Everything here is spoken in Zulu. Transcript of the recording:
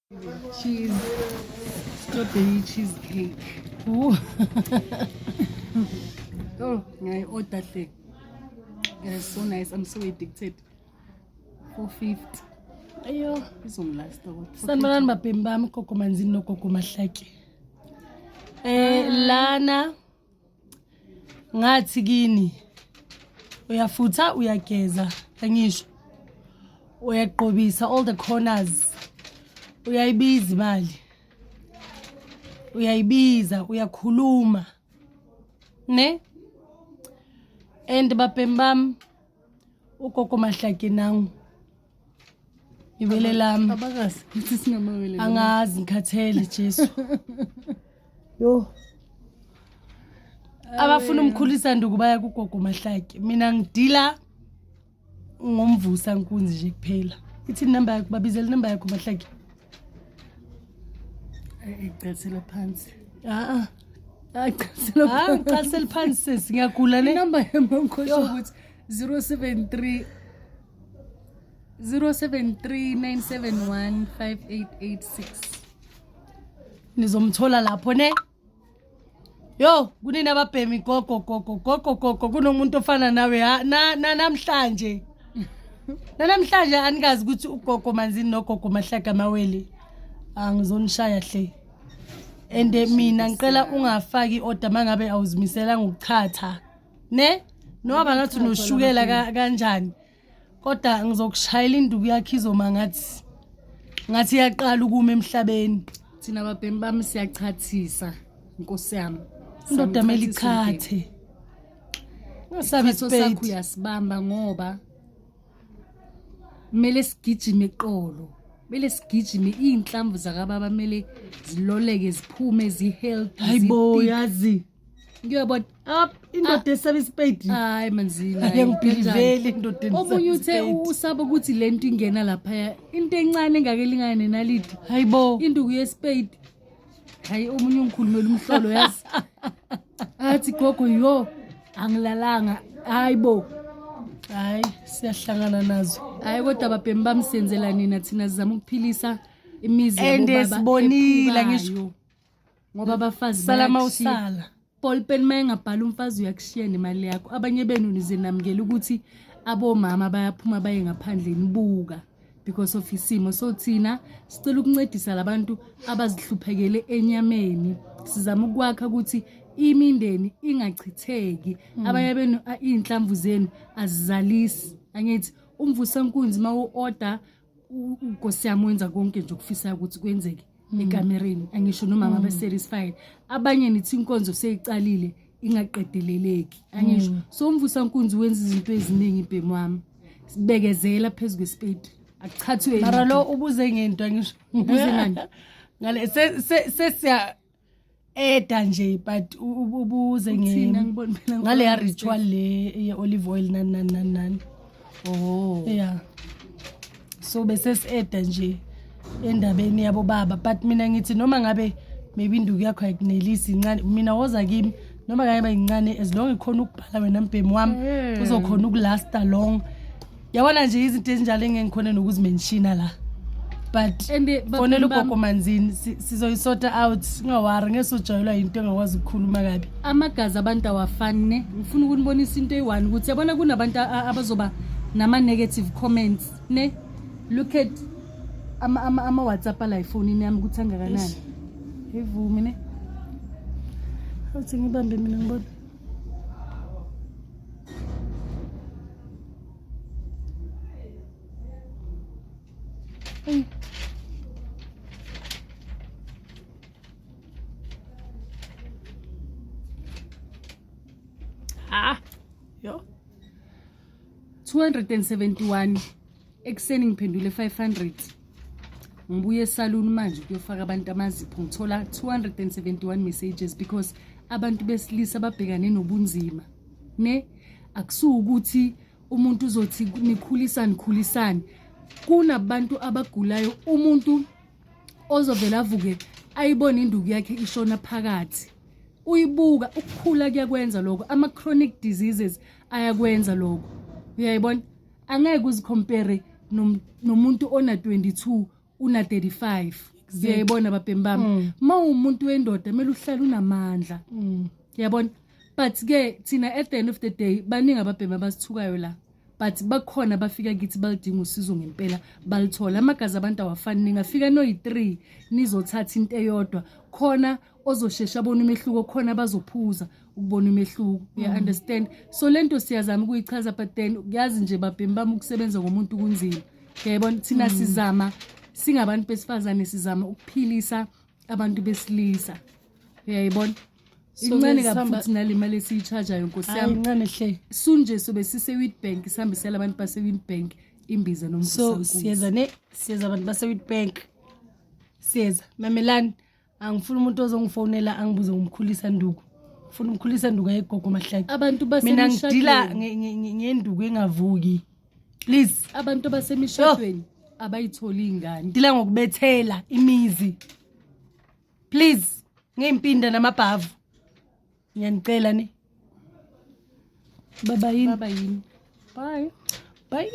Cheese, strawberry cheesecake. Ooh. Oh, ngiyayi-order hle. It is so nice. I'm so addicted. 450. Ayo. Izongilasta kodwa. Sanibonani babhemi bami gogo Manzini nogogo Mahlake. Lana ngathi kini uyafutha uyageza angisho uyaqobisa all the corners uyayibiza imali uyayibiza uyakhuluma ne and babhemi bami ugogo Mahlake nangu ibele lami Abakazi ngithi singamawele. Angazi, ngikhathele Jesu. Yo. Abafuna umkhulisa nduku baya kugogo Mahlake. Mina ngidila ngomvusa nkunzi nje kuphela. Ithi inamba yakho, babizela inamba yakho Mahlake. Icathela phansi. Ah Ah, icathela ah. Ah, ngicasela phansi sesi ngiyagula ne. Inamba yami ngikhohlwa ukuthi 073 073 971 5886. Nizomthola lapho ne. Yo, kunini ababhemi gogo gogo gogo gogo kunomuntu ofana nawe ha na na namhlanje. Namhlanje anikazi ukuthi ugogo Manzini nogogo Mahlaka Mawele angizonishaya hle. And mina ngicela ungafaki i-order mangabe awuzimisela ngokuchatha. Ne? Noma ngathi unoshukela kanjani. Kodwa ngizokushayela induku yakhe izoma ngathi iyaqala ukuma emhlabeni. Thina babhemi bami siyachathisa nkosi yami. Indoda mele ichathe. Ungasabi Isiphetho sakho isipedi. uyasibamba ngoba kumele sigijime eqolo. Kumele sigijime iy'nhlamvu zakababa kumele ziloleke ziphume zi-healthy. Hayibo zi-thick. yazi. Ngiyabona. Up indoda esaba isipedi. Hayi Manzini. Ayangibhiliveli indoda esaba Omunye uthe isipedi. usaba ukuthi lento ingena laphaya into encane engakelingane nenaliti Hayibo. induku yespade. Hayi omunye ungikhulumela umhlolo yazi. Athi gogo yo angilalanga. Hayibo. Hayi siyahlangana nazo. Hayi kodwa babhemi bamsenzela nina thina sizama ukuphilisa imizi And yabobaba sibonile ephukayo. ngisho. Ngoba abafazi Sala bayakushiya. mawusala. Ballpen uma engabhala umfazi uyakushiya nemali yakho. Abanye benu nize namukela ukuthi abomama bayaphuma baye ngaphandle nibuka because of isimo. So thina sicela ukuncedisa labantu abazihluphekele enyameni. Sizama ukwakha ukuthi imindeni ingachitheki. Abanye benu iy'nhlamvu zenu azizalisi. Angithi umvusa nkunzi uma u-order unkosi yami wenza konke nje okufisayo ukuthi kwenzeke ekamereni. Angisho nomama be-satisfied. Abanye nithi inkonzo seyicalile ingaqedeleleki. Angisho. So umvusa nkunzi wenza izinto eziningi ibhemu wami. Sibekezela phezu kwesipedi. Akuchathwe. Mara lo ubuze ngento angisho. Ubuze ngani? Ngale sesiya eda nje but ubuze Uthini angiboni phela ngale ya ritual le ye olive oil nani nani nani nani. Oh. Yeah. So bese si-eda nje endabeni yabo baba but mina ngithi noma ngabe maybe induku yakho ayikunelisi incane mina woza kimi noma ngabe bayincane as long ikhona ukubhala wena mbhemi wami uzokhona ukulasta long. Yabona nje izinto ezinjalo engengikhona nokuzimenshina la. But And fonela ugogo Manzini sizoyisota out ungawari ngeke sojayelwa into engakwazi ukukhuluma kabi. Amagazi abantu awafani ne. Ngifuna ukunibonisa into eyi-one ukuthi yabona kunabantu abazoba nama-negative comments ne. Look at ama-WhatsApp ala efonini yami ukuthi angakanani. Ivumi ne. Awuthi ngibambe mina ngibone. Eyi. Ah. Yo. 271 ekuseni ngiphendule 500. Ngibuye esaluni manje ukuyofaka abantu amazipho ngithola 271 messages because abantu besilisa babhekane nobunzima ne. Akusukuthi umuntu uzothi nikhulisani khulisani, kunabantu abagulayo, umuntu ozovela avuke ayibone induku yakhe ishona phakathi, uyibuka ukukhula kuyakwenza lokho, ama chronic diseases ayakwenza lokho, uyayibona. Angeke uzicompare nomuntu ona 22 una 35. Uyayibona babhemi bami, uma uwumuntu wendoda kumele uhlale unamandla. Yabona, but ke thina at the end of the day baningi ababhemi abasithukayo la, but bakhona bafika kithi balidinga usizo ngempela, balithola. Amagazi abantu awafani, ningafika noyi-3 nizothatha into eyodwa, khona ozoshesha abona umehluko, khona bazophuza ukubona umehluko, you understand? So lento siyazama ukuyichaza, but then kuyazi nje babhemi bami, ukusebenza ngomuntu kunzima, uyayibona. Thina sizama singabantu besifazane, sizama ukuphilisa abantu besilisa, uyayibona. So Incane ke kabi futhi nale mali esiyi-charge-ayo, nkosi Hayi, yami. Incane hle. Soon nje sobe sise-Witbank, sihambisela abantu base-Witbank imbiza So nomvusankunzi. siyeza ne, siyeza abantu base-Witbank, siyeza. Mamelani, angifuni umuntu ozongifonela angibuze ngomkhulisa nduku. Ngifuna umkhulisa nduku ayegogo Mahlaki. Abantu Mina ngidila basemishadweni, ngenduku engavuki, please. Abantu basemishadweni abayitholi iy'ngane. Ngidila ngokubethela imizi, please, ngey'mpinda namabhavu. Ngiyanicela ne, baba yini. Baba yini, bye. Bye.